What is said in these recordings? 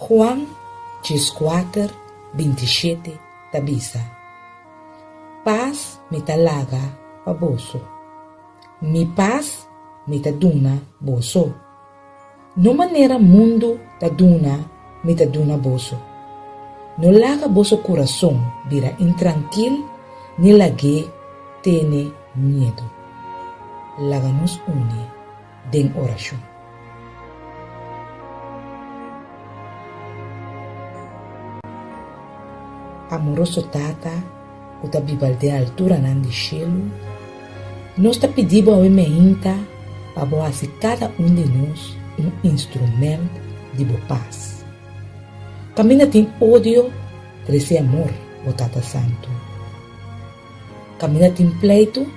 Juan 14, 27 ta bisa, Pas mi ta laga pa boso. Mi pas mi ta duna boso. No manera mundu ta duna mi ta duna boso. No laga boso kurason bira intrankil ni lag'é tene miedu. Laga nos uni den orashon. Amoroso Tata ku ta biba den alturanan di shelu, nos ta pidi bo awe meinta pa bo hasi kada un di nos un instrument di bo pas. Kaminda tin odio, trese amor, o Tata Santu. Kaminda tin pleitu,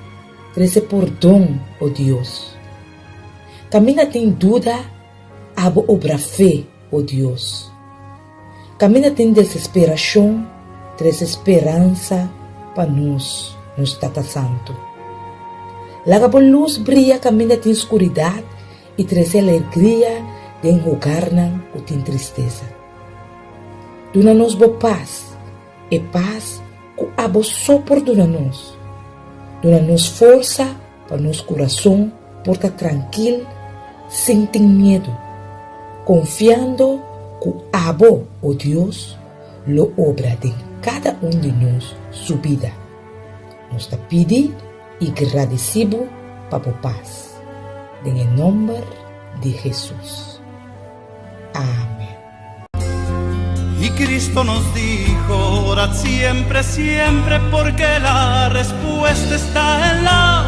trese pordon, o Dios. Kaminda tin duda, abo obra fe, o Dios. Kaminda tin desesperashon, trese speransa pa nos, nos Tata Santu. Laga bo lus bria kaminda tin skuridat i trese alegria den hogarnan ku tin tristesa. Duna nos bo pas, e pas ku abo so por duna nos. Duna nos forsa pa nos kurason por ta trankil sin tin miedu, konfiando ku abo, o Dios, lo obra den kada un di nos su bida. Nos ta pidi i gradisí bo pa bo pas. Den e nòmber di Hesus. Amen. Y Cristo nos dijo, orad siempre, siempre, porque la respuesta está en la.